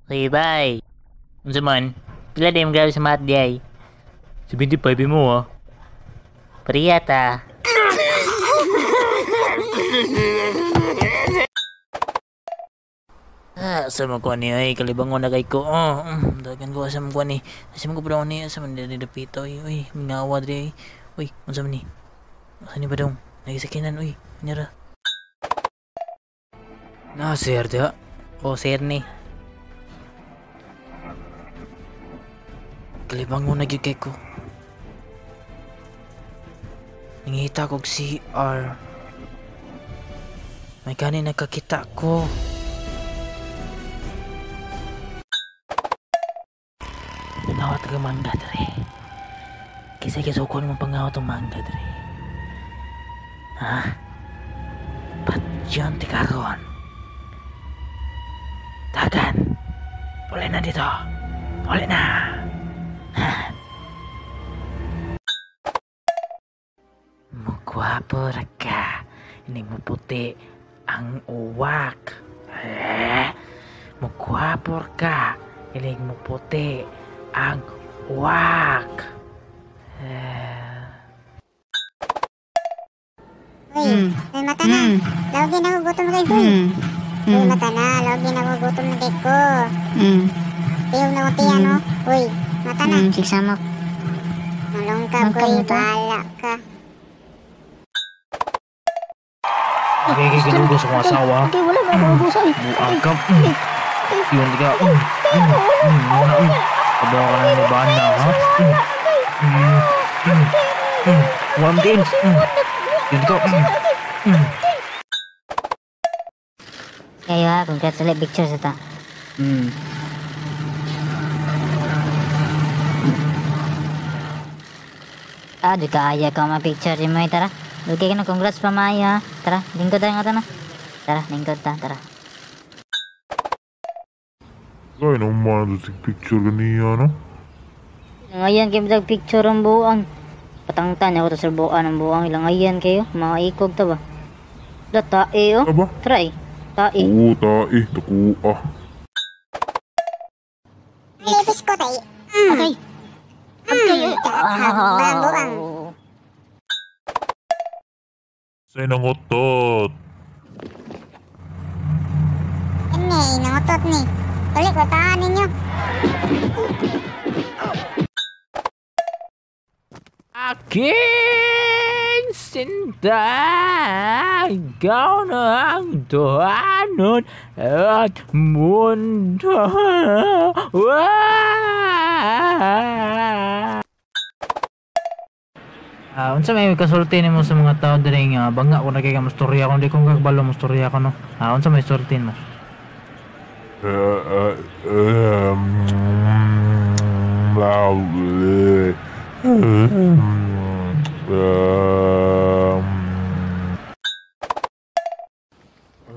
Okay, bye. Unsa man? Pila di mo sa math di ay? 75 mo ah. Priyata. Ah, sa mo ko ni ay kalibangon na kay ko. Oh, dagan ko sa mo ko ni. Sa mo ko pa ni sa man diri dapito oy. Uy, mingawa diri. Uy, unsa man ni? Asa ni ba dong? Nagisakinan uy. Nyara. Na sir diha. Oh, sir ni. Kalibangon na gyud kay ko. Nangita kog CR. May gani nagkakita ko. Pangawat ka mangga dre. Kisa kisa ko mo pangawat ang mangga dre. Ha? Patyon ti karon. Tagan. Wala na dito. Wala na. Ha? Mugwapo ra ka. Ining muputi ang uwak. Eh? Mugwapo ka. Ining muputi ang uwak. Eh. Uy, may mata na. Lagi na ako gutom kay Huy. Uy, mata na. Lagi na ako gutom na kay ko. Tiyog na ko tiya, no? Uy, mata na. Sigsamok. Malungkap ko, Magkano to? bahala ka. Okay, ginugo sa akong asawa. Okay, wala na ako ugusan. Buang ka. Yun ka. Kabawa ka na ng bana, ha? Warm din. Yun ka. Kayo ha, congrats ulit picture sa ta. Ah, di ka aya ka ma-picture di mo, tara. Lugay ka na, congrats pa maayo ha. Tara, lingkod tayo nga ta na. Tara, lingkod ta, tara. Kaya naman ito picture ganiya, no? Ngayon kayo mag picture ang buang. Patangtan ako to sa buang ang buang. Ilang ayan kayo, mga ikog ta ba? Da, tae oh. Aba? Tara eh, tae. Oo, tae. Taku ah. Lepis ko tayo. Okay. Okay. Buang. Say nangotot. Ini, nangotot ni. Ulit ko taan ninyo. Aking sinta, ikaw na ang tuhanon at mundo. Ah, unsa may kasulti nimo sa mga tao diri nga banga ko na kay ka mustorya ko, di ko kagbalo mustorya ko no. Ah, unsa may sulti mo?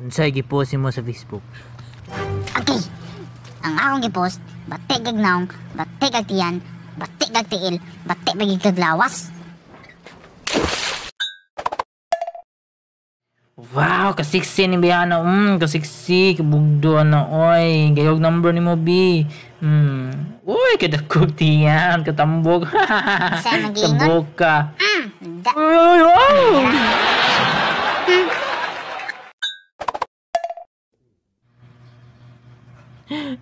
Unsay gipost nimo sa Facebook? Okay. Ang akong gipost, batik kag naong, batik kag tiyan, batik kag tiil, batik pagig kag lawas. Wow, kasiksi ni Biana. Kasiksi, kabugdo na oy. Gayog number ni mo B. Uy, kadakog tiyan, katambog. Sa mag-iingon? Tambog ka. Da. Uy, uy, uy.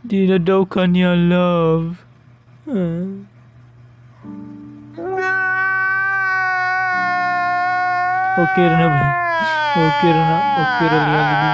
Di na daw kanya love. Huh? Okay na ba? Okay na, okay na liya lagi.